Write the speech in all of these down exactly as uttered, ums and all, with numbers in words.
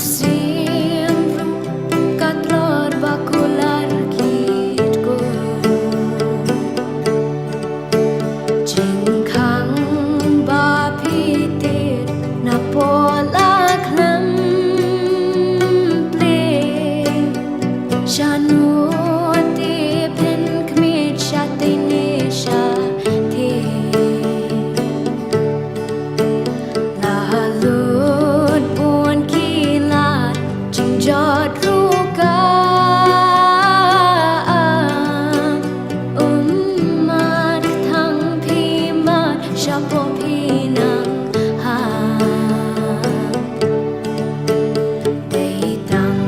Sim ruh ka tlot ba kular kit ko. Jingkhang ba phi tied na por la khlem plie. Shano te phin khmih shatei ne shatei. La lut bun ki lad jingjot ruh ka ap. Um mad thang phi mad shapoh phi nang ha. Dei tang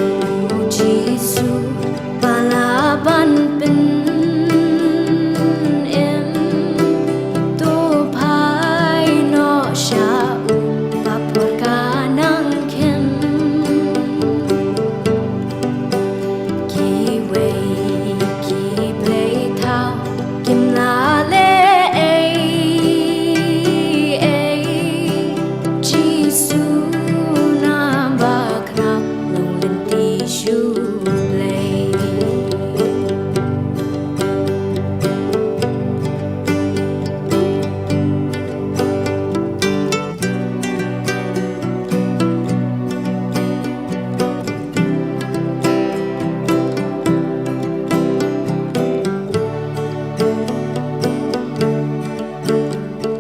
u Jisu ba la ban pynim. To phai noh sha u ba por ka nang khim. Kiwei ki blei thaw kim lah leh ei ei. Jisu na bakhlap long lynti shu blei.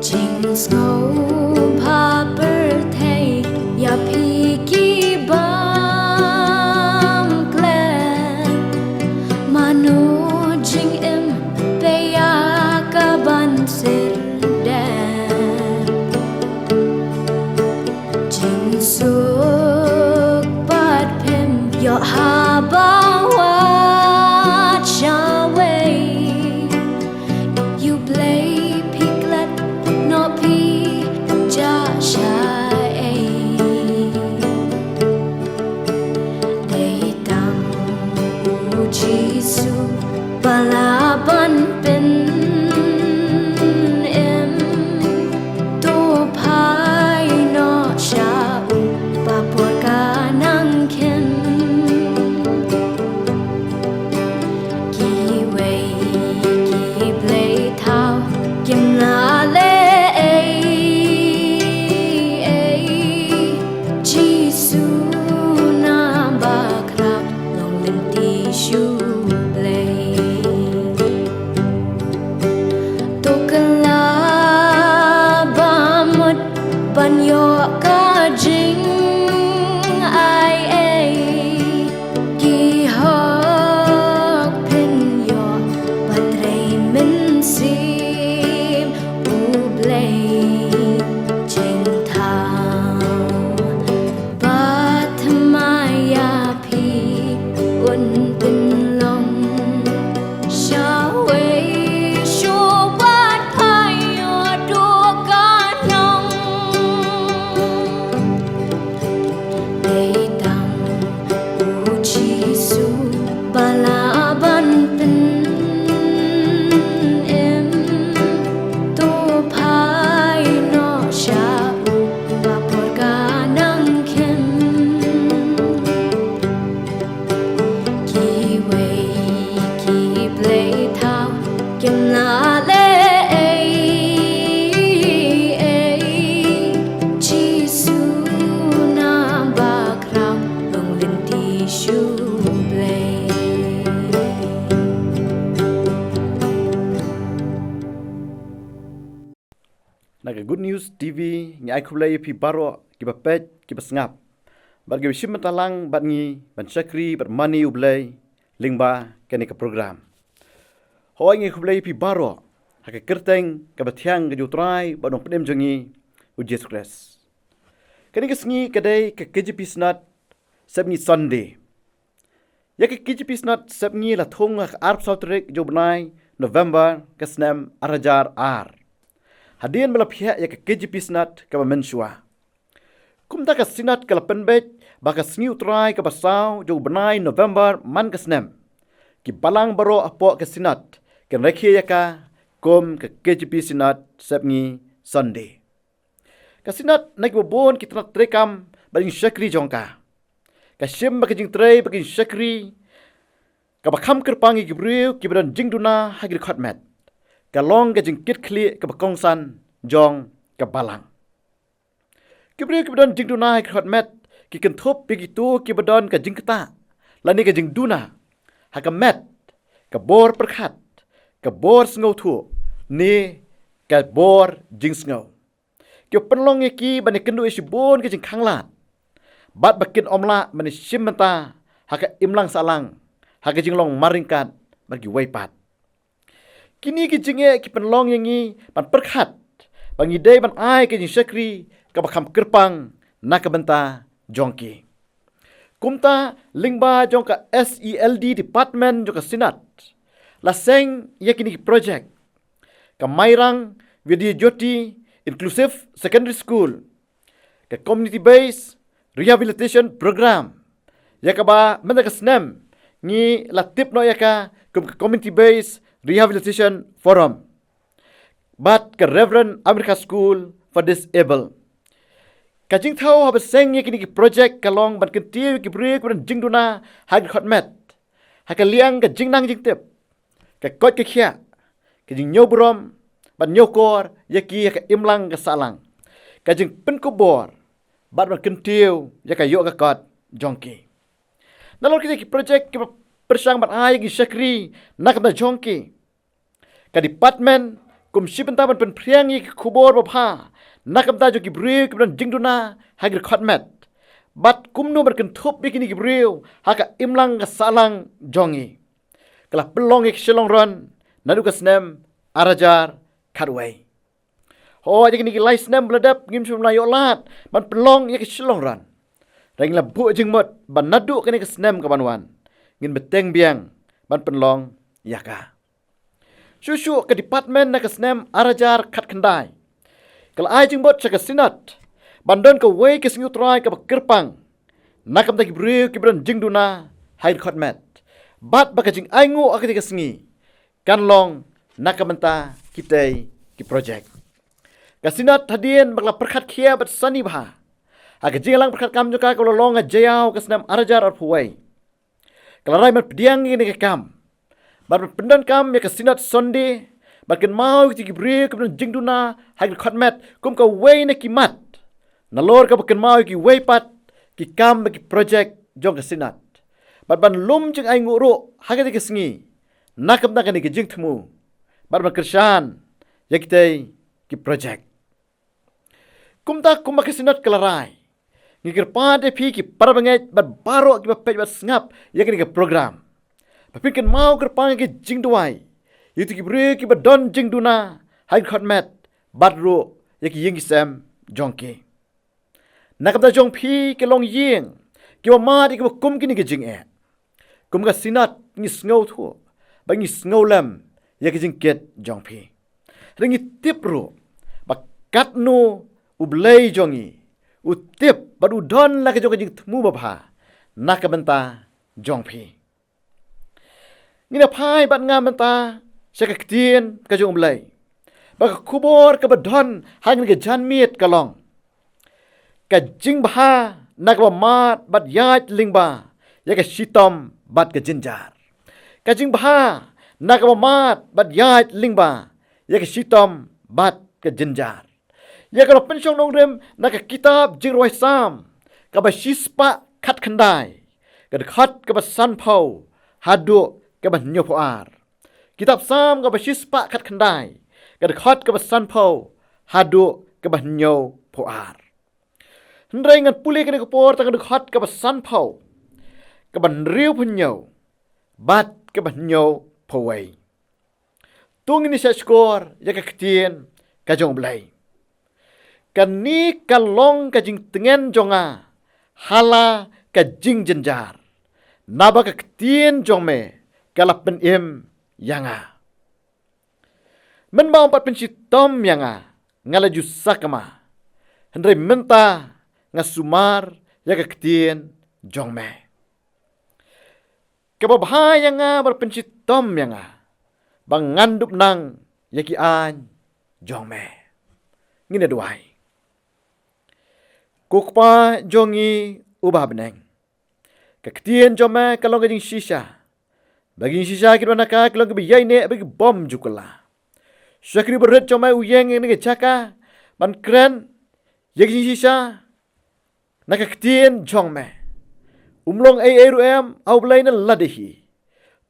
Jingsngewbha pyrthei ïa phi ki bym klet. Mano jingim phi ïa ka ban sir dep. Jingsuk pat phim ïoh haba wad shawei. Ïa u Blei phi klet noh phi jah shaei. Dei tang u Jisu ba lah ban pynim. To phai noh sha u ba por ka nang khim. Kiwei ki blei thaw kim lah leh ei ei. Jisu na bakhlap long lynti shu blei. To kylla ba mut ban ïoh ka jingai ei. Ki hok phin ïoh ba trei mynsiem u Blei. Jingthaw bad thymmai ïa phi un pynlong shawei shuh wat phai ïoh duh ka nong. Dei tang u Jisu ba lah ban pynim. To phai noh sha u ba por ka nang khim. Kiwei ki blei thaw kim lah leh ei ei. Jisu na bakhlap long lynti shu blei. Na ka Good News T V ngi ai khublei ïa phi baroh kiba peit kiba sngap bad kiba shim bynta lang bad ngi ban shakri bad mane U Blei lyngba kane ka program. Hooid ngi khublei ïa phi baroh ha ka kyrteng kaba thiang ka jong U Trai bad U Nongpynim jong ngi U Jisu Khrist. Kane ka sngi ka dei ka K J P Synod Sepngi Sunday. Ïa ka K J P Synod Sepngi la thung ha ka arphew saw tarik jong u bnai November ka snem ar hajar ar. Hadien ba la phiah ïa ka K J P Synod kaba mynshuwa. Kumta ka Synod ka la pynbeit ba ka sngi U Trai kaba saw jong u bnai November man ka snem, ki balang baroh hapoh ka Synod kin rakhe ïa ka kum ka K J P Synod Sepngi Sunday. Ka Synod na kiba bun ki tnat treikam bad jingshakri jong ka. Ka shim ba ka jingtrei bad ka jingshakri kaba kham kyrpang ïa ki briew kiba don jingduna ha ki dkhot met ka long ka jingkitkhlieh kaba kongsan jong ka balang. Ki briew kiba don jingduna ha ki dkhot met ki kynthup ïa kito kiba don ka jingktah lane ka jingduna ha ka met, ka bor pyrkhat, ka bor sngewthuh ne ka bor jingsngew. Ki pynlong ïa ki ban ïakynduh ïa shibun ki jingkhanglad bad ba kin ym lah ban ïashim bynta ha ka imlang sahlang, ha ka jinglong marryngkat bad kiwei pat. Kine ki jingeh ki pynlong ïa ngi ban pyrkhat ba ngi dei ban ai ka jingshakri kaba kham kyrpang na ka bynta jong ki. Kumta lyngba jong ka S E L D department jong ka Synod la seng ïa kine ki project: ka Mairang Vidya Jyoti Inclusive Secondary School, ka Community Based Rehabilitation Program, ïa kaba mynta ka snem ngi la tip noh ïa ka kum ka Community Based Rehabilitation Forum, bad ka Reverend America School for Disabled. Ka jingthaw haba seng ïa kine ki project ka long ban kyntiew ïa ki briew kiba don jingduna ha ki dkhot met ha ka liang ka jingnang jingtip, ka koit ka khiah, ka jingñiew burom bad ñiew kor ïa ki ha ka imlang ka sahlang, ka jingpynkup bor bad ban kyntiew ïa ka ïoh ka kot jong ki. Nalor kita ki project kiba pyrshang ban ai ïa ki shakri na ka bynta jong ki, ka department kum shi bynta ban pynphriang ïa ki khubor babha na ka bynta jong ki briew kiba don jingduna ha ki dkhot met bad kumno ban kynthup ïa kine ki briew ha ka imlang ka sahlang jong ngi, ka la pynlong ïa ki shillong ron naduh ka snem ar hajar khatwei. Hooid, ïa kine ki lai snem ba la dep ngim shym la ïoh lad ban pynlong ïa ki shillong ron. Hynrei ngi la buh jingmut ba naduh kane ka snem ka ban wan ngin bteng biang ban pynlong ïa ka. Shuh shuh ka department na ka snem ar hajar khatkhyndai ka la ai jingmut sha ka Synod ban don kawei ka sngi U Trai kaba kyrpang na ka bynta ki briew kiba don jingduna ha ki dkhot met, bad ba ka jingainguh ha katei ka sngi kan long na ka bynta kitei ki project. Ka Synod hadien ba ka la pyrkhat khia bad sani bha ha ka jingïalang pyrkhat kam jong ka kaba la long ha Jaiaw ka snem ar hajar arphew wei, ka la rai ban pdiang ïa kane ka kam bad ban pyndonkam ïa ka Synod Sunday ban kynmaw ïa kito ki briew kiba don jingduna ha ki dkhot met kum kawei na ki mat nalor kaba kynmaw ïa kiwei pat ki kam bad ki project jong ka Synod, bad ban lum jingainguh ruh ha katei ka sngi na ka bynta kane ka jingthmu bad ban kyrshan ïa kitei ki project. Kumta kumba ka Synod ka la rai, ngi kyrpad ïa phi ki para bangeit bad baroh kiba peit bad sngap ïa kane ka program ba phin kynmaw kyrpang ïa ka jingduwai ïa kito ki briew kiba don jingduna ha ki dkhot met bad ruh ïa ki ïing ki sem jong ki. Na ka bynta jong phi ki longïing kiba mad ïa kiba kum kine ki jingeh, kum ka Synod ngi sngewthuh bad ngi sngewlem ïa ka jingkit jong phi. Hynrei ngi tip ruh ba katno U Blei jong ngi u tip bad u don la ka jong ka jingthmu babha na ka bynta jong phi. Ngin ïa phai bad nga mynta sha ka ktien ka jong U Blei, ba ka khubor kaba don ha kane ka janmiet ka long: ka jingbha na kaba mad bad ïaid lyngba ïa ka shitom bad ka jynjar. Ka jingbha na kaba mad bad ïaid lyngba ïa ka shitom bad ka jynjar. Ïa kaba pynshong nongrim na ka kitab Jingrwai Salm kaba shispah khatkhyndai, ka dkhot kaba sanphew haduh kaba hynñiewphew ar. Kitab Salm kaba shispah khatkhyndai, ka dkhot kaba sanphew haduh kaba hynñiewphew ar. Hynrei ngan pule kane ka por tang ka dkhot kaba sanphew, kaba hynriewphew hynñiew bad kaba hynñiewphew wei. To ngin ïa shahshkor ïa ka ktien ka jong U Blei. Kane ka long ka jingtngen jong nga ha la ka jingjynjar, naba ka ktien jong me ka la pynim ïa nga. Mynba ym pat pynshitom ïa nga, nga la ju sakma, hynrei mynta nga sumar ïa ka ktien jong me. Kaba bha ïa nga ba la pynshitom ïa nga, ba ngan dup nang ïa ki aiñ jong me. Ngin ïa duwai. Ko Kpa jong ngi uba ha bneng, ka ktien jong me ka long ka jingshisha. Ba ki jingshisha kiba na ka ki long kiba ïaineh bad ki bym ju kylla. Shakri barit jong me u ïeng ïa kane ka jaka ban kren ïa ki jingshisha na ka ktien jong me. Um long ei ei ruh em ha U Blei na lade hi.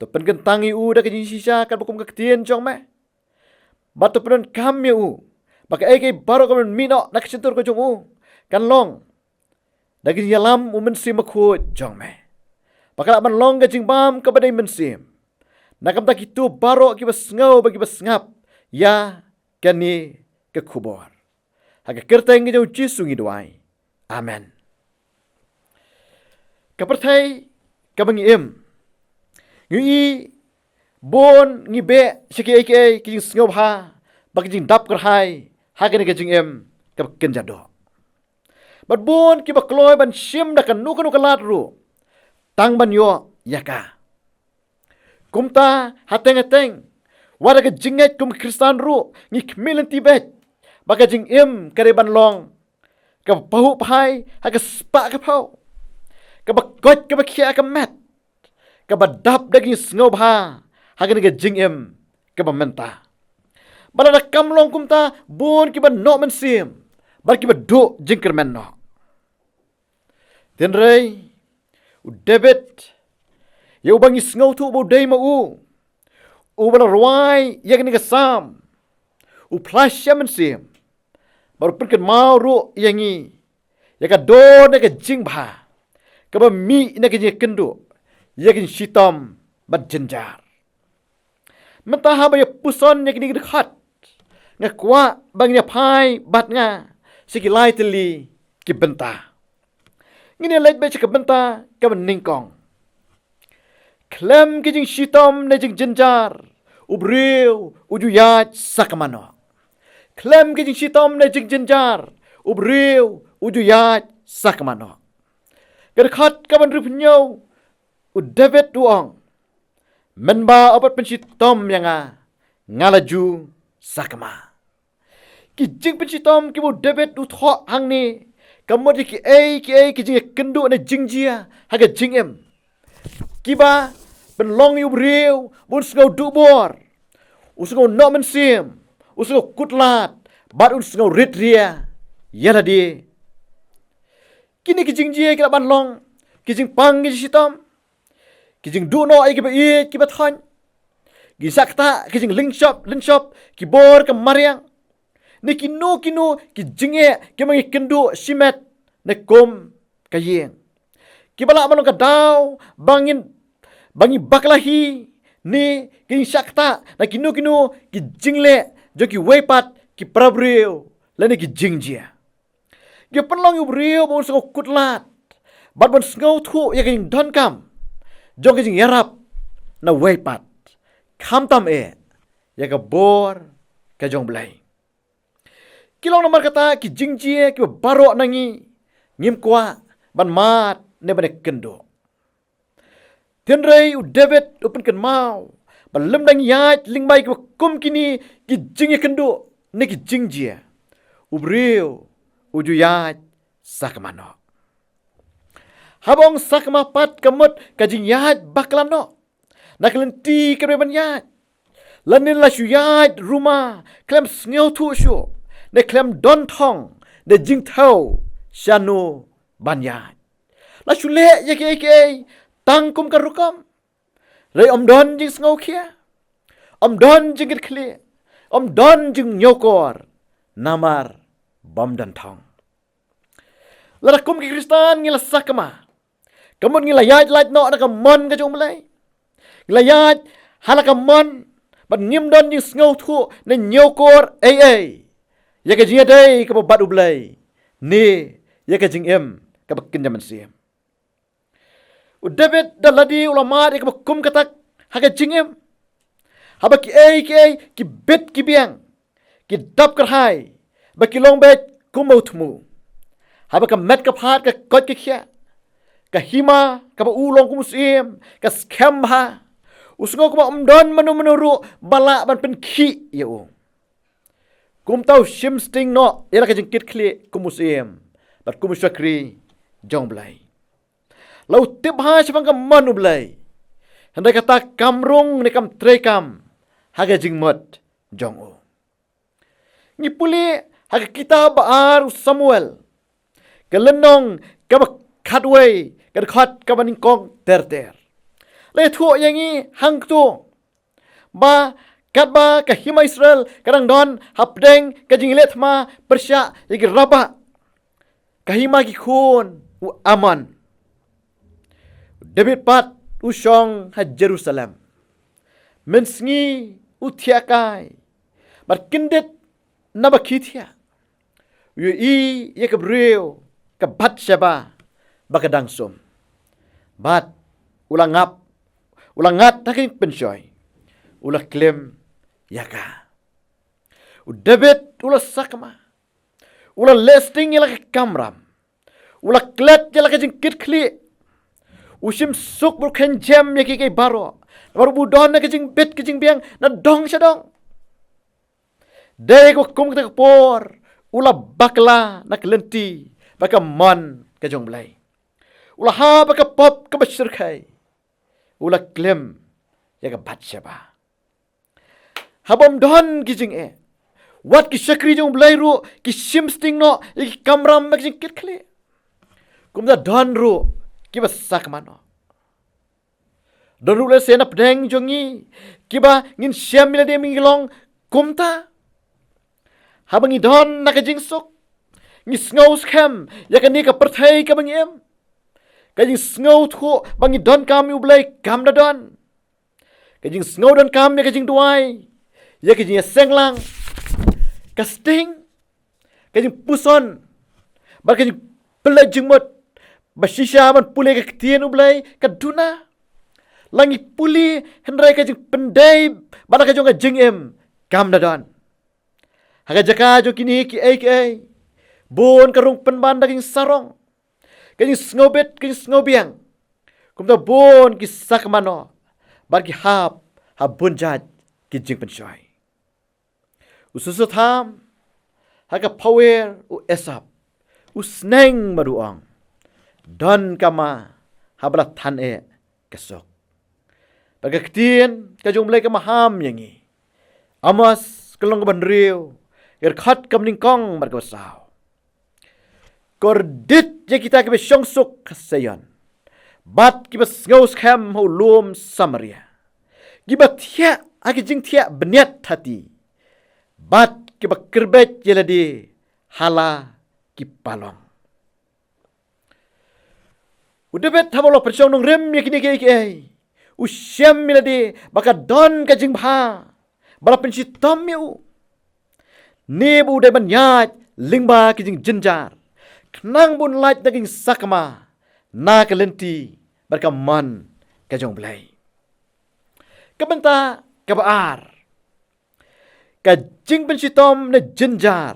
To pynkyntang ïa u da ka jingshisha katba kum ka ktien jong me. Bad to pyndonkam ïa u ba kaei kaei baroh kaban mih noh na ka shyntur ka jong u kan long da ka jingïalam U Mynsiem Bakhuid jong me. Ba ka lah ban long ka jingbam kaba dei mynsiem na ka bynta kito baroh kiba sngew bad kiba sngap ïa kane ka khubor. Ha ka kyrteng ka jong U Jisu ngi duwai. Amen. Ka pyrthei kaba ngi im, ngi i bun, ngi beh sha kiei kiei ki jingsngewbha bad ki jingdap kyrhai ha kane ka jingim kaba kynja doh. Bad bun kiba kloi ban shim da kano kano ka lad ruh tang ban ïoh ïa ka. Kumta hateng hateng, wat ha ka jingngeit kum ki Khristan ruh ngi khmih lynti beit ba ka jingim ka dei ban long kaba pahuh phai ha ka spah ka phew, kaba koit kaba khiah ha ka met, kaba dap da ki jingsngewbha ha kane ka jingim kaba mynta. Bad lada kam long kumta, bun kiba noh mynsiem bad kiba duh jingkyrmen noh. Hynrei u David, ïa uba ngi sngewthuh ba u dei ma u, uba la rwai ïa kane ka Salm, u phla sha mynsiem bad u pynkynmaw ruh ïa ngi ïa ka dor ne ka jingbha kaba mih na ka jingïakynduh ïa ka jingshitom bad jynjar. Mynta haba ïa puson ïa kine ki dkhot, nga kwah ba ngin ïa phai bad nga sha ki lai tylli ki bynta. Ngin ïa leit beit sha ka bynta kaba nyngkong. Khlem ki jingshitom ne jingjynjar u briew u ju ïaid sakma noh. Khlem ki jingshitom ne jingjynjar u briew u ju ïaid sakma noh. Ka dkhot kaba hynriew phew hynñiew, u David u ong, mynba u pat pynshitom ïa nga, nga la ju sakma. Ki jingpynshitom kiba u David u thoh hangne ka mut ïa kiei kiei ki jingïakynduh ne jingjia ha ka jingim kiba pynlong ïa u briew ba un sngew duh bor, u sngew noh mynsiem, u sngew kut lad bad un sngew rit ria ïa lade. Kine ki jingjia ki lah ban long ki jingpang ki jingshitom, ki jingduh noh ïa kiba ïeit kiba thoiñ, ki jingshah ktah, ki jinglynshop lynshop, ki bor ka mariang, ne kino kino ki jingeh kiba ngi kynduh shimet ne kum ka ïing, kiba lah ban long ka daw ba ngin, ba ngi bakla hi, ne ki jingshah ktah na kino kino ki jingleh jong kiwei pat ki para briew lane ki jingjia. Ki pynlong ïa u briew ba un sngew kut lad bad ban sngewthuh ïa ka jingdonkam jong ka jingïarap na uwei pat, khamtam eh ïa ka bor ka jong U Blei. Ki long namar kata ki jingjia kiba baroh na ngi ngim kwah ban mad ne ban ïakynduh. Hynrei u David u pynkynmaw ba lymda ngi ïaid lyngba ïa kiba kum kine ki jingïakynduh ne ki jingjia, u briew u ju ïaid sakma noh. Haba ong sakma pat ka mut ka jingïaid bakla noh na ka lynti kaba dei ban ïaid, lane la shu ïaid ruma khlem sngewthuh shuh ne khlem don thong ne jingthew shano ban ïaid. La shu leh ïa kiei kiei tang kum ka rukom. Hynrei ym don jingsngewkhia, ym don jingkitkhlieh, ym don jingñiewkor namar bym don thong. Lada kum ki Khristan ngi la sakma, ka mut ngi la ïaid lait noh na ka mon ka jong U Blei. Ngi la ïaid ha la ka mon bad ngim don jingsngewthuh ne ñiewkor ei ei ïa ka jingïadei kaba bad U Blei ne ïa ka jingim kaba kynja mynsiem. U David da lade u la mad ïa kaba kum kata ha ka jingim. Haba kiei kiei ki bit ki biang, ki dap kyrhai, ba ki long beit kum u thmu. Haba ka met ka phad ka koit ka khiah, ka hima kaba u long kum u syiem ka skhem bha, u sngew kumba ym don mano mano ruh ba lah ban pynkhih ïa u. Kumta u shim sting noh ïa la ka jingkitkhlieh kum u syiem bad kum u shakri jong U Blei. La u tip bha shaphang ka mon U Blei, hynrei kata kam rung ne kam treikam ha ka jingmut jong u. Ngi pule ha ka kitab ba ar u Samuel, ka lynnong kaba khatwei, ka dkhot kaba nyngkong ter ter. La ïathuh ïa ngi hangto ba katba ka hima Israel ka dang don hapdeng ka jingïaleh thma pyrshah ïa ki rangbah ka hima ki khun u Amon, u David pat u shong ha Jerusalem. Mynsngi u thiah kai bad kyndit na ba ki thiah, u ïohi ïa ka briew ka Bathsheba ba ka dang sum. Bad u la ngap, u la ngat ha ka jingpynshoi, u la klim ïa ka. U David u la sakma, u la leh sting ïa la ka kamram, u la klet ïa la ka jingkitkhlieh, u shim suk bad u khein jem ïa kiei kiei baroh, namar u don na ka jingbit ka jingbiang na dong sha dong. Dei kaba kum kata ka por u la bakla na ka lynti bad ka mon ka jong U Blei. U la hap ha ka pop kaba shyrkhei, u la klim ïa ka Bathsheba. Haba ym don ki jingeh, wat ki shakri jong U Blei ruh ki shim sting noh ïa ki kamram bad ki jingkitkhlieh. Kumta don ruh kiba sakma noh. Don ruh lehse na pdeng jong ngi kiba ngin shem ïa lade ba ngi long kumta. Haba ngi don na ka jingsuk, ngi sngew skhem ïa kane ka pyrthei kaba ngi im. Ka jingsngewthuh ba ngi donkam ïa U Blei kam da don. Ka jingsngew donkam ïa ka jingduwai, ïa ka jingïaseng lang, ka sting, ka jingpuson bad ka jingpynleit jingmut ba shisha ban pule ka ktien U Blei ka duna. La ngi pule, hynrei ka jingpyndei bad ka jong ka jingim kam da don. Ha ka jaka jong kine kiei kiei, bun ka rung pynban da ka jingsarong, ka jingsngewbit, ka jingsngewbiang. Kumta bun ki sakma noh bad ki hap ha bun jait ki jingpynshoi. U Soso Tham ha ka phawer u Esop u sneng bad u ong, donkam ma haba la than eh ka suk. Bad ka ktien ka jong U Blei ka maham ïa ngi. Amos ka lynnong kaba hynriew, ka dkhot kaba nyngkong bad kaba saw. Kordit ïa kita kiba shong suk ha Seion bad kiba sngew skhem ha u lum Samaria, kiba thiah ha ki jingthiah bniat hati bad kiba kyrbeit ïa lade ha la ki palong. U David haba u la pynshong nongrim ïa kine kiei kiei, u shem ïa lade ba ka don ka jingbha ba la pynshitom ïa u, ne ba u dei ban ïaid lyngba ki jingjynjar khnang ba un lait na ka jingsakma na ka lynti bad ka mon ka jong U Blei. Ka bynta kaba ar, ka jingpynshitom ne jynjar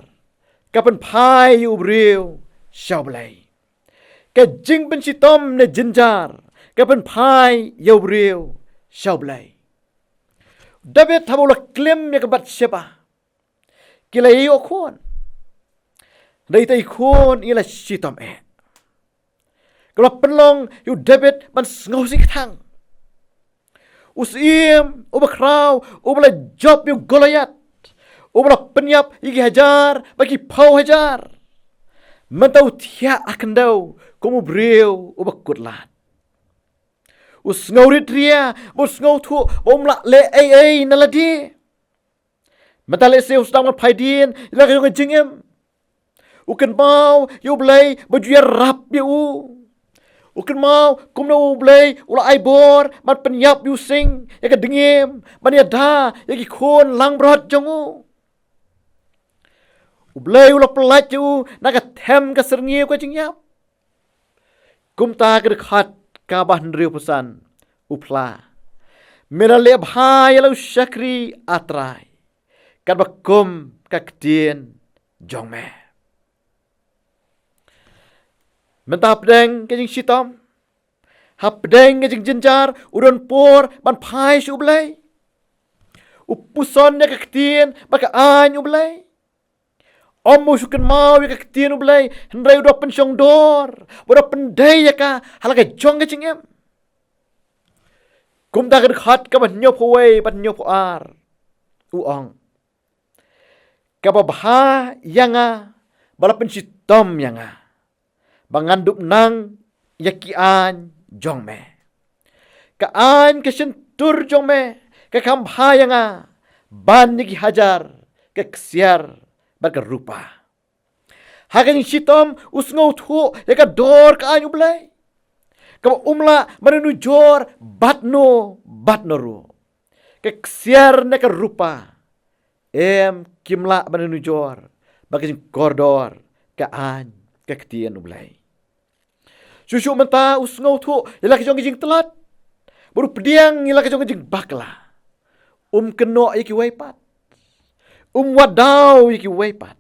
ka pynphai ïa u briew sha U Blei. Ka jingpynshitom ne jynjar ka pynphai ïa u briew sha U Blei. David haba u la klim ïa ka Bathsheba, ki la ïoh khun. Dei ta i khun i la shitom eh. Ka la pynlong ïa u David ban sngewsih kthang. U syiem uba khraw, uba la jop ïa u Goliath, uba la pynïap ïa ki hajar bad ki phew hajar, mynta u thiah ha khyndew kum u briew uba kut lad. U sngewrit ria, ba u sngewthuh ba um lah leh ei ei na lade. Mynta lehse u sdang ban phai dien ïa la ka jong ka jingim. U kynmaw ïa U Blei ba ju ïarap ïa u. U kynmaw kumno U Blei u la ai bor ban pynïap ïa u sing, ïa ka dngiem, ban ïada ïa ki khun langbrot jong u. U Blei u la pyllait ïa u na ka them ka syrngiew ka jingïap. Kumta ka dkhot kaba hynriewphew san u phla: Me la leh bha ïa la u shakri, A Trai, katba kum ka ktien jong me. Mynta hapdeng ka jingshitom, hapdeng ka jingjynjar, u don por ban phai sha U Blei. U puson ïa ka ktien bad ka aiñ U Blei. Ym u shu kynmaw ïa ka ktien U Blei, hynrei u da pynshongdor, u da pyndei ïa ka ha la ka jong ka jingim. Kumta ka dkhot kaba hynñiewphew wei bad hynñiewphew ar u ong: Kaba bha ïa nga ba la pynshitom ïa nga, ba ngan dup nang ïa ki aiñ jong me. Ka aiñ ka shyntur jong me ka kham bha ïa nga ban ïa ki hajar ka ksiar bad ka rupa. Ha ka jingshitom u sngewthuh ïa ka dor ka aiñ U Blei, kaba um lah ban ïanujor bad no bad no ruh. Ka ksiar ne ka rupa em kim lah ban ïanujor bad ka jingkordor ka aiñ ka ktien U Blei. Shuh shuh mynta u sngewthuh ïa la ka jong ka jingtlot, bad u pdiang ïa la ka jong ka jingbakla. Um kynnoh ïa kiwei pat, um wad daw ïa kiwei pat.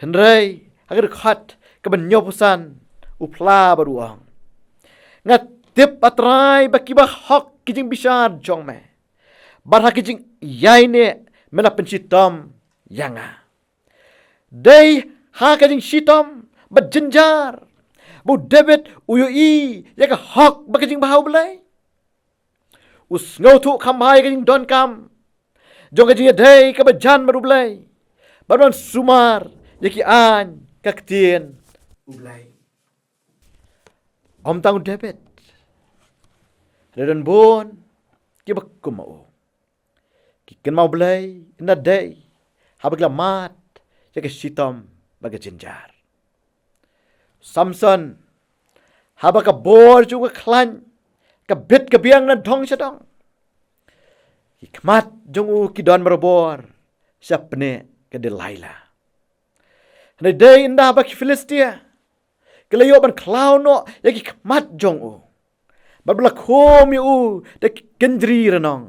Hynrei ha ka dkhot kaba hynñiewphew san u phla bad u ong: Nga tip, A Trai, ba kiba hok ki jingbishar jong me, bad ha ki jingïaineh me la pynshitom ïa nga. Dei ha ka jingshitom bad jynjar ba u David u ïohi ïa ka hok bad ka jingbha U Blei. U sngewthuh kham bha ïa ka jingdonkam jong ka jingïadei kaba jan bad U Blei, bad ban sumar ïa ki aiñ ka ktien U Blei. Ym tang u David, hynrei don bun kiba kum ma u ki kynmaw Blei ynda dei haba ki la mad ïa ka shitom bad ka jynjar. Samson, haba ka bor jong u ka khlaiñ, ka bit ka biang na dong sha dong, ki khmat jong u ki don barabor shapneh ka Delilah. Hynrei dei ynda ba ki Philistia ki la ïoh ban khlaw noh ïa ki khmat jong u, bad ba la khum ïa u da ki kynjri rnong,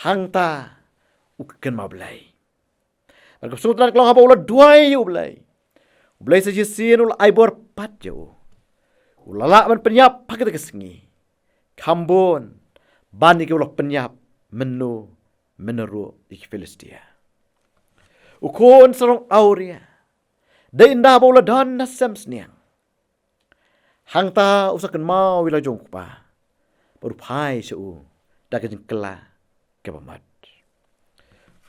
hangta u kynmaw Blei. Bad ka sngewtynnat ka long haba u la duwai ïa U Blei, U Blei sa shisien u la ai bor pat ïa u. U la lah ban pynïap ha kata ka sngi, kham bun ban ïa kiba la pynïap mynno mynno ruh ïa ki Philistia. U khun sarong awria, dei ynda ba u la don na sem sniang, hangta u sa kynmaw ïa la jong u kpa, bad u phai sha u da ka jingkylla kaba mut.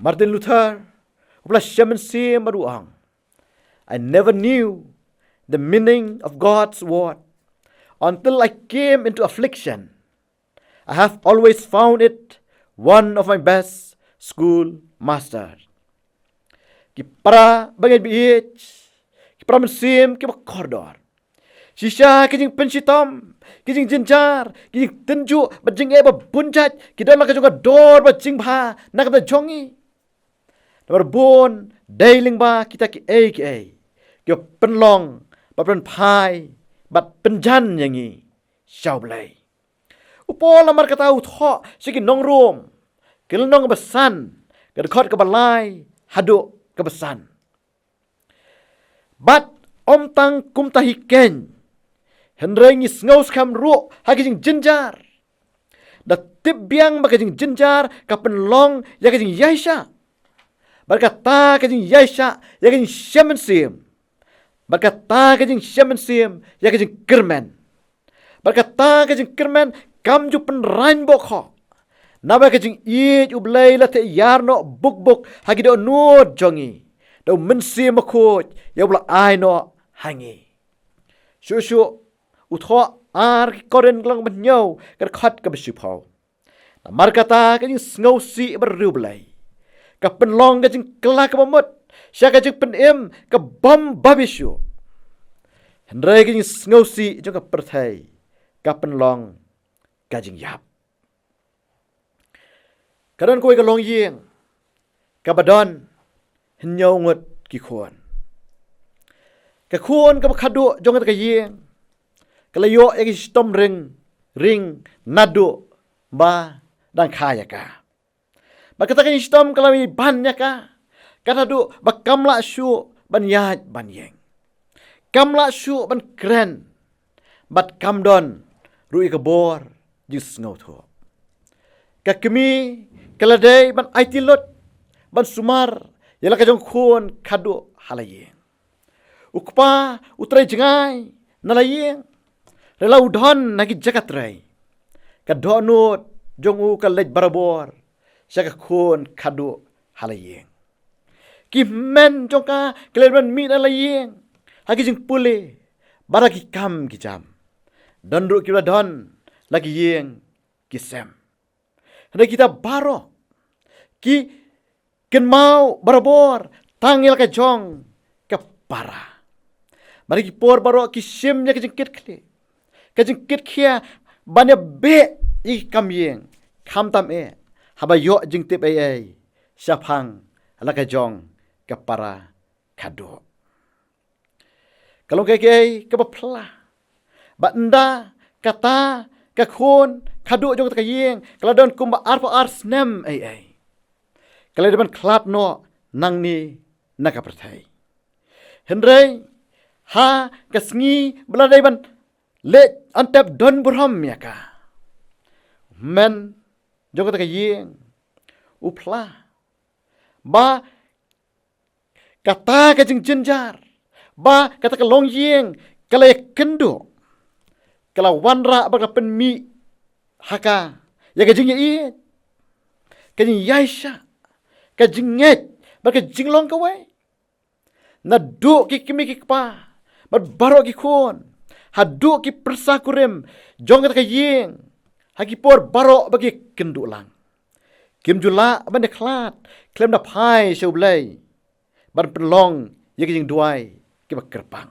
Martin Luther u la shem mynsiem bad u ong: I never knew the meaning of God's word until I came into affliction. I have always found it one of my best school masters. Ki para bangeit ba ïeit, ki para mynsiem kiba kordor, shisha ki jingpynshitom, ki jingjynjar, ki jingtynjuh bad jingeh ba bun jait ki don la ka jong ka dor bad jingbha na ka bynta jong ngi. Namar bun dei lyngba kita kiei kiei kiba pynlong bad pynphai bad pynjan ïa ngi sha U Blei. U Paul namar kata u thoh sha ki nong Rom, ka lynnong kaba san, ka dkhot kaba lai haduh kaba san: Bad ym tang kumta hi keiñ, hynrei ngi sngewskhem ruh ha ki jingjynjar, da tip biang ba ka jingjynjar ka pynlong ïa ka jingïaishah, bad kata ka jingïaishah ïa ka jingshem mynsiem, bad kata ka jingshem mynsiem ïa ka jingkyrmen, bad kata ka jingkyrmen kam ju pynraiñ bok khoh, naba ka jingïeit U Blei la theh ïar noh buk buk ha ki dohnud jong ngi, da U Mynsiem Bakhuid ïa uba la ai noh ha ngi. Shuh shuh u thoh, ar ki Korinth lynnong ba hynñiew, ka dkhot kaba shiphew: Namar kata ka jingsngewsih bariewblei ka pynlong ka jingkylla kaba mut sha ka jingpynim ka bym babe shuh, hynrei ka jingsngewsih jong ka pyrthei ka pynlong ka jingïap. Ka don kawei ka longïing kaba don hynñiew ngut ki khun. Ka khun kaba khadduh jong kata ka ïing ka la ïoh ïa ka shitom ring ring naduh ba dang kha ïa ka. Bad kata ka jingshitom ka la ïai ban ïa ka, ka naduh ba kam lah shuh ban ïaid ban ïeng, kam lah shuh ban kren, bad kam don ruh ïa ka bor jingsngewthuh. Ka kmie ka la dei ban aiti lut, ban sumar ïa la ka jong khun khadduh ha la ïing. U kpa u trei jngai na la ïing, hynrei la u don ha ki jaka trei. Ka dohnud jong u ka leit barabor sha ka khun khadduh ha la ïing. Ki hynmen jong ka ki la dei ban mih na la ïing ha ki jingpule bad ha ki kam ki jam. Don ruh ki la don la ki ïing ki sem. Hynrei kita baroh ki kynmaw barabor tang ïa la ka jong ka para. Mar ki por baroh ki shim ïa ka jingkitkhlieh, ka jingkitkhia ban ïa beh ïa ki kam ïing, khamtam eh haba ïoh jingtip ei ei shaphang la ka jong ka para khadduh. Ka long kaei kaei kaba phylla ba ynda kata ka khun khadduh jong kata ka ïing ka la don kumba arphew ar snem ei ei, ka la dei ban khlad noh nangne na ka pyrthei. Hynrei ha ka sngi ba la dei ban leit antep don burom ïa ka, u hynmen jong kata ka ïing u phylla ba kata ka jingjynjar ba kata ka longïing ka la ïakynduh, ka la wanrah ba ka pynmih ha ka ïa ka jingïaieit, ka jingïaishah, ka jingngeit bad ka jinglong kawei. Naduh ki kmie ki kpa bad baroh ki khun haduh ki pyrsa kurim jong kata ka ïing, ha ki por baroh ba ki kynduh lang, kim ju lah ban ïakhlad khlem da phai sha U Blei ban pynlong ïa ki jingduwai kiba kyrpang.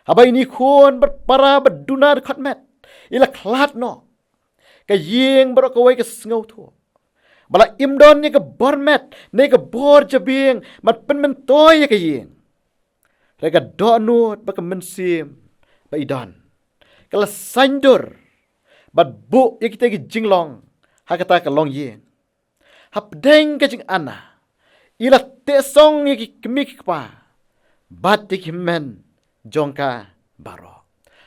Haba ine i khun bad para ba duna dkhot met i la khlad noh, ka ïing baroh kawei ka sngewthuh ba la im don ïa ka bor met ne ka bor jabieng ban pynmyntoi ïa ka ïing. Hynrei ka dohnud bad ka mynsiem ba i don ka la saiñdur bad buh ïa kita ki jinglong ha kata ka longïing. Hapdeng ka jingana i la teh song ïa ki kmie ki kpa bad ïa ki hynmen jong ka baroh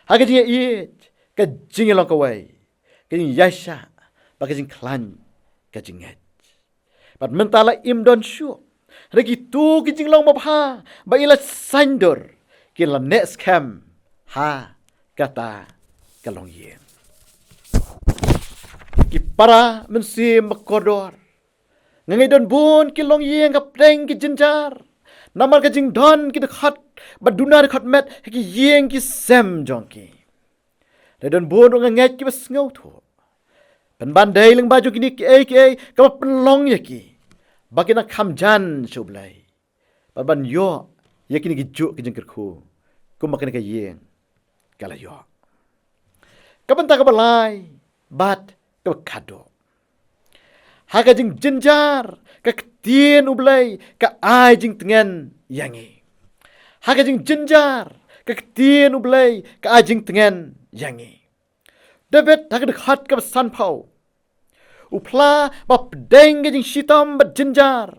ha ka jingïaieit, ka jingïalong kawei, ka jingïaishah bad ka jingkhlaiñ ka jingngeit. Bad mynta la im don shuh, hynrei kito ki jinglong babha ba i la saiñdur ki la neh skhem ha kata ka longïing. Ki para mynsiem ba kordor, nga ngeit don bun ki longïing hapdeng ki jynjar namar ka jingdon ki dkhot ba duna dkhot met ha ki ïing ki sem jong ki. Hynrei don bun ruh nga ngeit kiba sngewthuh pynban dei lyngba jong kine kiei kiei kaba pynlong ïa ki ba kin nang kham jan sha U Blei bad ban ïoh ïa kine kijuh ki jingkyrkhu kumba kane ka ïing ka la ïoh. Ka bynta kaba lai bad kaba khadduh, ha ka jingjynjar ka ktien U Blei ka ai jingtngen ïa ngi. Ha ka jingjynjar ka ktien U Blei ka ai jingtngen ïa ngi. David ha ka dkhot kaba sanphew u phla ba hapdeng ka jingshitom bad jynjar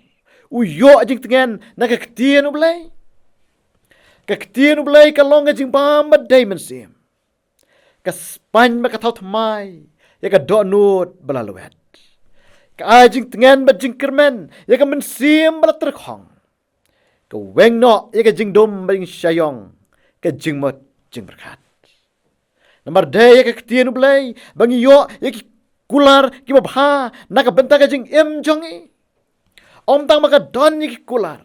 u ïoh jingtngen na ka ktien U Blei. Ka ktien U Blei ka long ka jingbam ba dei mynsiem, ka spaiñ bad ka thaw thymmai ïa ka dohnud ba la lwet. Ka ai jingtngen bad jingkyrmen ïa ka mynsiem ba la tyrkhong. Ka weng noh ïa ka jingdum bad jingshaïong, ka jingmut jingpyrkhat. Namar dei ïa ka ktien U Blei ba ngi ïoh ïa ki kular kiba bha na ka bynta ka jingim jong ngi. Ym tang ba ka don ïa ki kular,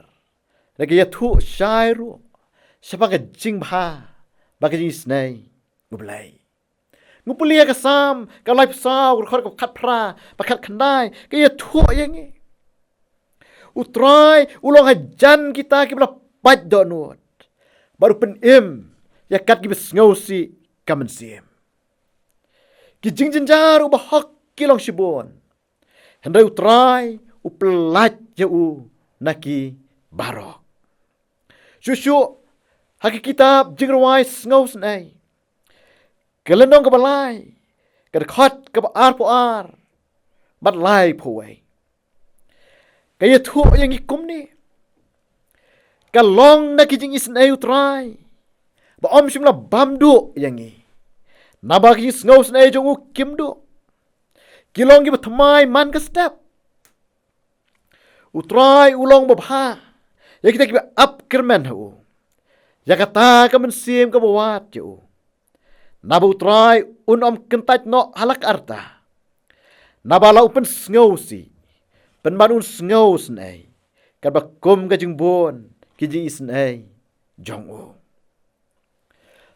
hynrei ka ïathuh shai ruh shaphang ka jingbha bad ka jingisynei U Blei. Ngi pule ïa ka Salm ka laiphew saw, ka dkhot kaba khatphra bad khatkhyndai ka ïathuh ïa ngi. U Trai u long hajan kita kiba la pait dohnud bad u pynim ïa kat kiba sngewsih ka mynsiem. Ki jingjynjar u bahok ki long shibun, hynrei U Trai u pyllait ïa u na ki baroh. Shuh shuh ha ka kitab Jingrwai Sngewsynei, ka lynnong kaba lai, ka dkhot kaba arphew ar bad laiphew wei, ka ïathuh ïa ngi kumne: Ka long na ki jingisynei U Trai ba ym shym la bam duh ïa ngi, naba ki jingsngewsynei jong u kim duh. Ki long kiba thymmai man ka step. U Trai u long babha ïa kita kiba ap kyrmen ha u. Ïa kata ka mynsiem kaba wad ïa u. Naba U Trai un ym kyntait noh ha la ka rta. Naba la u pynsngewsih, pynban un sngewsynei, katba kum ka jingbun ki jingisynei jong u.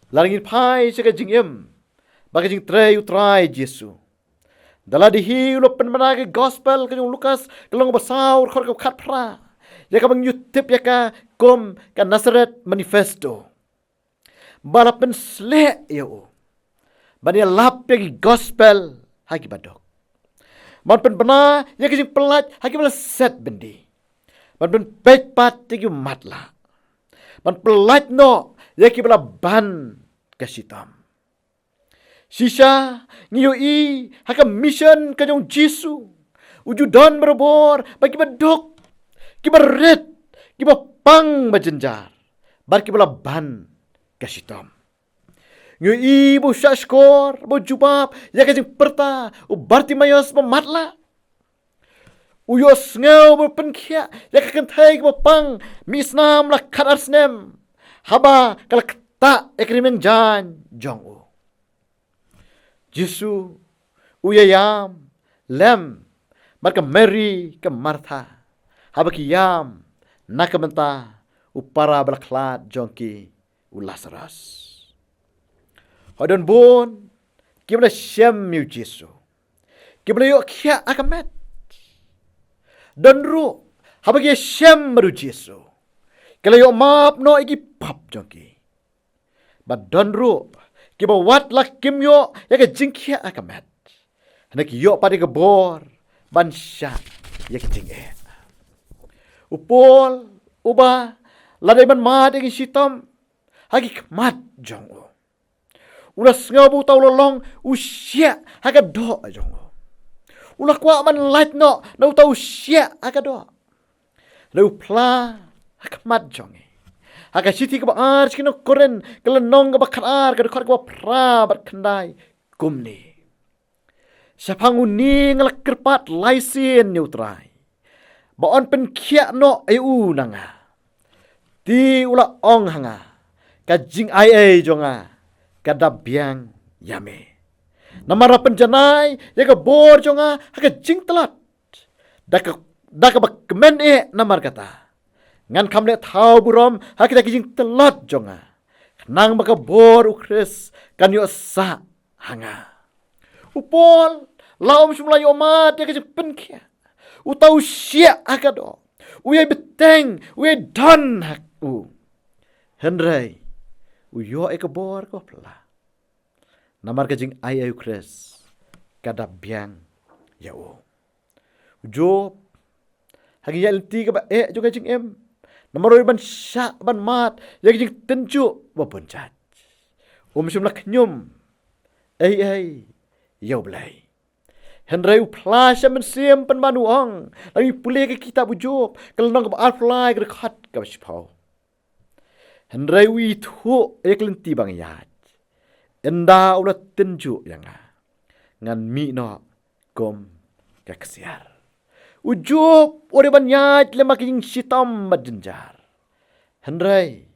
Lada ngin phai sha ka jingim bad ka jingtrei U Trai Jisu, da lade hi u la pynbna ka gospel ka jong u Lukas ka lynnong ba saw, dkhot kaba khatphra, ïa kaba ngi ju tip ïa ka kum ka Nazareth Manifesto. Ba la pynsleh ïa u ban ïalap ïa ki gospel ha kiba duk, ban pynbna ïa ki jingpyllait ha kiba la set byndi, ban pynpeit pat ïa ki matlah, ban pyllait noh ïa kiba la ban ka shitom. Shisha ngi ïohi ha ka mission ka jong u Jisu, u ju don barabor bad kiba duk, kiba rit, kiba pang ba jynjar bad kiba la ban ka shitom. Ngi ïohi ba u shahshkor, ba u jubab ïa ka jingpyrta u Bartimaios ba matlah. U ïohsngew ba pynkhiah ïa ka kynthei kaba pang mih snam la khatar snem, haba ka la ktah ïa ka rmiang jaiñ jong u. Jisu u ïa ïam lem bad ka Mary ka Martha, haba ki ïam na ka bynta u para ba la khlad jong ki, u Lasaros. Hooid, don bun kiba la shem ïa u Jisu, kiba la ïoh khiah ha ka met. Don ruh, haba ki ïa shem bad u Jisu, ki la ïoh map noh ïa ki pop jong ki. Bad don ruh kiba wat la kim ïoh ïa ka jingkhiah ha ka met, hynrei ki ïoh pat ïa ka bor ban shah ïa ka jingeh. U Paul, uba la dei ban mad ïa ka shitom ha ki khmat jong u, u la sngew ba uta u la long u shiah ha ka doh jong u. U la kwah ban lait noh na uta u shiah ha ka doh. Hynrei u phla ha khmat jong ngi, ha ka shithi kaba ar sha ki nong Korinth ka lynnong kaba khatar, ka dkhot kaba phra bad khyndai kumne: Shaphang une nga la kyrpad lai sien ïa u Trai ba un pynkhiah noh ïa u na nga. Te u la ong ha nga, ka jingaiei jong nga ka da biang ïa me, namar la pynjanai ïa ka bor jong nga ha ka jingtlot. Da ka, da kaba kmen eh namar kata, ngan kham leh thaw burom ha kita ki jingtlot jong nga, khnang ba ka bor u Khrist kan ïoh sah ha nga. U Paul la um shym la ïoh mad ïa ka jingpynkhiah. Uta u shiah ha ka doh, u ïai bteng, u ïai don ha u. Hynrei u ïoh ïa ka bor kaba phylla, namar ka jingaiei u Khrist ka da biang ïa u. U Job, ha ka jingïaid lynti kaba eh jong ka jingim, namar u dei ban shah ban mad ïa ka jingtynjuh ba bun jait, um shym la khñium ei ei ïa U Blei. Hynrei u phla sha mynsiem pynban, u ong, lada ngi pule ka kitab u Job ka lynnong kaba arphew lai, ka dkhot kaba shiphew: Hynrei u ithuh ïa ka lynti ba nga ïaid. Ynda u la tynjuh ïa nga, ngan mih noh kum ka ksiar. U Job u dei ban ïaid lem ha ka jingshitom ba jynjar, hynrei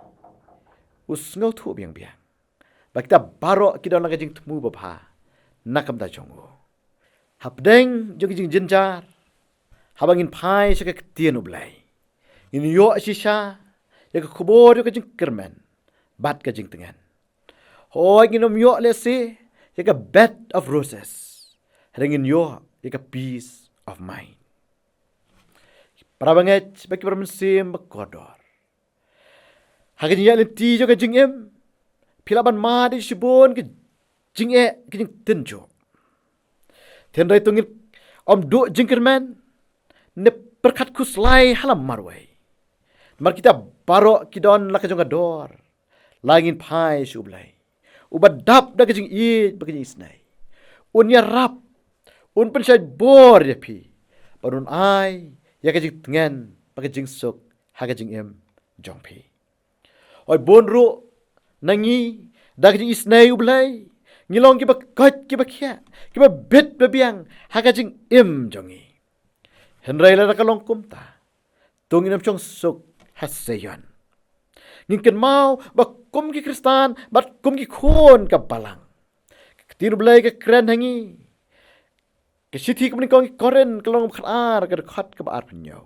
u sngewthuh biang biang ba kita baroh ki don la ka jingthmu babha na ka bynta jong u. Hapdeng jong ka jingjynjar, haba ngin phai sha ka ktien U Blei, ngin ïoh shisha ïa ka khubor jong ka jingkyrmen bad ka jingtngen. Hooid, ngin ym ïoh lehse ïa ka bed of roses, hynrei ngin ïoh ïa ka peace of mind. Para bangeit bad ki para mynsiem ba kordor, ha ka jingïaid lynti jong ka jingim, phi lah ban mad ïa shibun ka jingeh, ka jingtynjuh. Hynrei to ngin ym duh jingkyrmen ne pyrkhat khuslai ha la marwei, namar kita baroh ki don la ka jong ka dor. Lada ngin phai sha U Blei uba dap da ka jingïeit bad ka jingisynei, un ïarap, un pynshait bor ïa phi bad un ai ïa ka jingtngen bad ka jingsuk ha ka jingim jong phi. Hooid, bun ruh na ngi, da ka jingisynei U Blei, ngi long kiba koit kiba khiah, kiba bit ba biang ha ka jingim jong ngi. Hynrei lada ka long kumta, To ngin ym shong suk ha Sion. Ngin kynmaw ba kum ki Khristan bad kum ki khun ka Balang, ka ktien U Blei ka kren ha ngi. Ka shithi kaba nyngkong ki Korinth ka lynnong kaba khatar, ka dkhot kaba arphew hynñiew,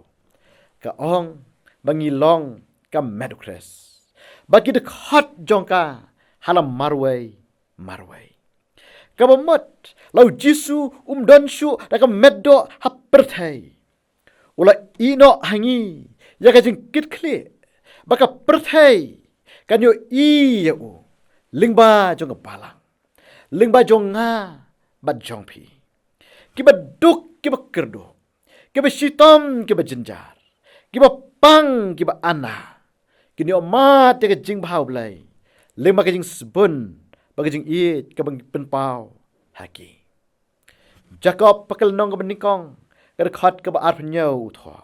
ka ong ba ngi long ka met U Khrist, ba ki dkhot jong ka ha la marwei marwei. Kaba mut, la U Jisu um don shuh da ka met doh ha pyrthei, u la ïehnoh ha ngi ïa ka jingkitkhlieh ba ka pyrthei kan ïohi ïa u lyngba jong ka Balang, lyngba jong nga bad jong phi. Kiba duk kiba kyrduh, kiba shitom kiba jynjar, kiba pang kiba ana, kin ïoh mad ïa ka jingbha U Blei lyngba ka jingsbun bad ka jingïeit kaba ngi pynpaw ha ki. Jakob ha ka lynnong kaba nyngkong, ka dkhot kaba arphew hynñiew u thoh: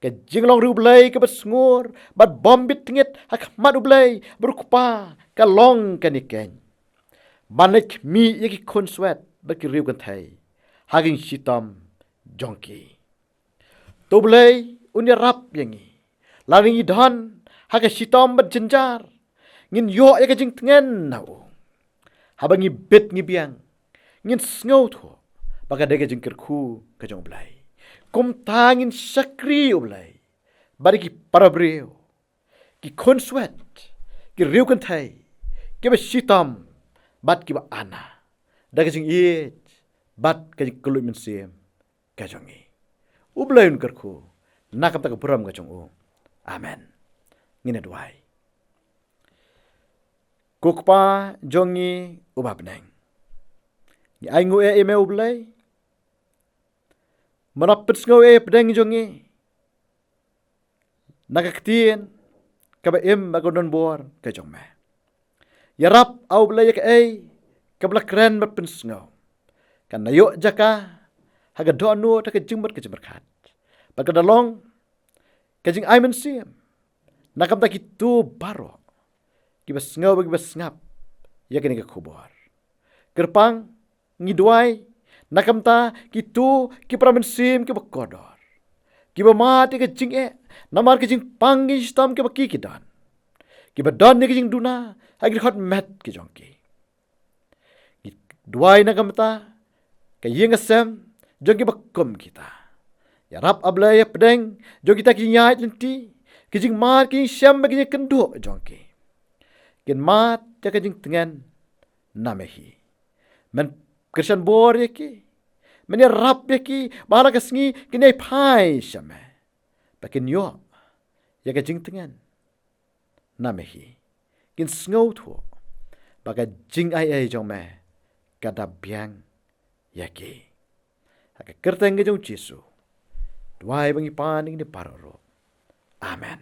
Ka jinglong ri U Blei kaba sngur bad bym bit tngit ha khmat U Blei bad U Kpa ka long kane keiñ: ban leit khmih ïa ki khunswet bad ki riew kynthei ha ka jingshitom jong ki. To U Blei un ïarap ïa ngi, lada ngi don ha ka shitom bad jynjar, ngin ïoh ïa ka jingtngen na u. Haba ngi bit ngi biang, ngin sngewthuh ba ka dei ka jingkyrkhu ka jong U Blei. Kumta ngin shakri U Blei bad ïa ki para briew, ki khunswet, ki riew kynthei, kiba shitom bad kiba ana, da ka jingïeit bad ka jingkylluid mynsiem ka jong ngi. U Blei un kyrkhu na ka bynta ka burom ka jong u. Amen. Ngin ïa duwai. Ko Kpa jong ngi uba ha bneng, ngi ai nguh ïa me U Blei, mynta pynsngew ïa ka pdeng jong ngi na ka ktien kaba im bad ka don bor ka jong me. Ïarap ah U Blei ïa kaei kaba la kren bad pynsngew, kan da ïoh jaka ha ka dohnud ha ka jingmut ka jingpyrkhat, bad kan da long ka jingai mynsiem na ka bynta kito baroh kiba sngew bad kiba sngap ïa kane ka khubor. Kyrpang, ngi duwai na ka bynta kito ki para mynsiem kiba kordor, kiba mad ïa ka jingeh namar ka jingpang ka jingshitom kaba ki ki don, kiba don ïa ka jingduna ha ki dkhot met ki jong ki. Ngi duwai na ka bynta ka ïing ka sem jong kiba kum kita. Ïarap ah Blei ïa pdeng jong kita ki ïaid lynti, ki jingmad ki jingshem bad ki jingkynduh jong ki, kin mad ïa ka jingtngen na me hi. Men kyrshan bor ïa ki, men ïarap ïa ki ba ha la ka sngi kin ïai phai sha me, ba kin ïoh ïa ka jingtngen na me hi, kin sngewthuh ba ka jingai ei jong me ka da biang ïa ki. Ha ka kyrteng ka jong U Jisu duwai ba ngi pan ïa kine baroh ruh. Amen.